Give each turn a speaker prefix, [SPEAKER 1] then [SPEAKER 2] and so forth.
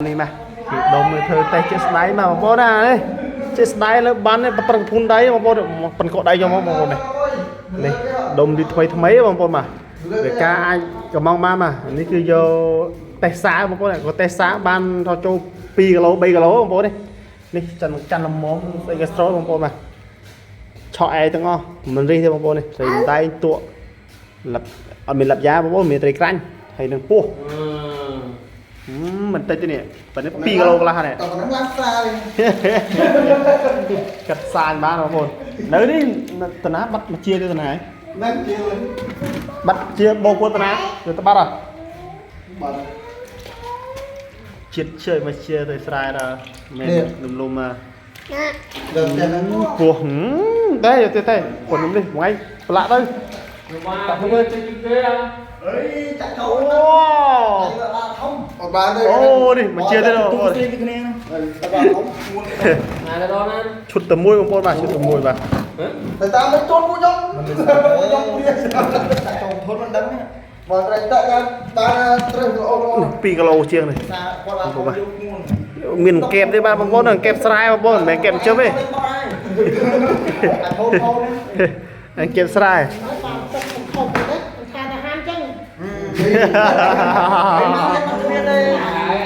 [SPEAKER 1] នេះមកគេដុំធ្វើតេស្តជាស្ដែងមកបងប្អូនណានេះជាស្ដែងលើបាននេះប្រឹងភូនដៃបងប្អូនប៉ុនកដៃយកមកបងប្អូននេះនេះដុំទីថ្មីថ្មីបងប្អូនបាទវាការអាចកំងបានបាទនេះគឺយកតេស្តសាបងប្អូនក៏តេស្តសាបានទៅចូល2គីឡូ3គីឡូបងប្អូននេះនេះចាន់ចាន់ល្មមស្អីកេស្ត្រូបងប្អូនបាទឆក់ឯទាំងអស់មិនរិះទេបងប្អូននេះស្រីដៃតក់លឹបអត់មានលឹបយ៉ាបងប្អូនមានត្រីក្រាញ់ហើយនឹងពោះ មិនតិចទេនេះប៉ុន្តែ2គីឡូកន្លះនេះ
[SPEAKER 2] តោះហ្នឹងឡើងស្រាល
[SPEAKER 1] កាត់សាញបានបងប្អូននៅនេះតាណាបាត់មកជាទេតាណា
[SPEAKER 2] ហ្នឹងជា
[SPEAKER 1] បាត់ជាបោកតាណាទៅតបាត់ហ៎
[SPEAKER 2] បាទ
[SPEAKER 1] ជាតិជើមកជាទៅស្រែដល់មែនលំលំមក
[SPEAKER 2] ដល់តែហ្នឹង
[SPEAKER 1] ពោះតែទេទេប៉ុននេះថ្ងៃប្រឡាក់ទៅ
[SPEAKER 3] បាទធ្វើចេញគេ
[SPEAKER 2] អីចាក់ចូល
[SPEAKER 1] អូ
[SPEAKER 2] ធំអត់បានទេ
[SPEAKER 1] អូនេះមកជាទេបងប្អូន
[SPEAKER 2] អីបាទធំមួន
[SPEAKER 3] ណាទៅដល់ណា
[SPEAKER 1] ឈុតតែមួយបងប្អូនបាទឈុតតែមួយបាទ
[SPEAKER 2] តែតាមមិនជន់ពួកខ្ញុំខ្ញុំព្រាចាក់ចូលធន់មិនដឹងបើត្រីតកាបានត្រឹមល្អល្អ
[SPEAKER 1] 2គីឡូជាងនេះ
[SPEAKER 2] សាគាត់ឡើងយកមួន
[SPEAKER 1] មានកែបទេបាទបងប្អូនកែបស្រែបងប្អូនមិនមែនកែបជឹមទេ
[SPEAKER 2] អាធំធំ
[SPEAKER 1] អញកែបស្រែ
[SPEAKER 4] ហើយតាមទឹកខុសទៅថាទៅហានចឹង
[SPEAKER 2] អី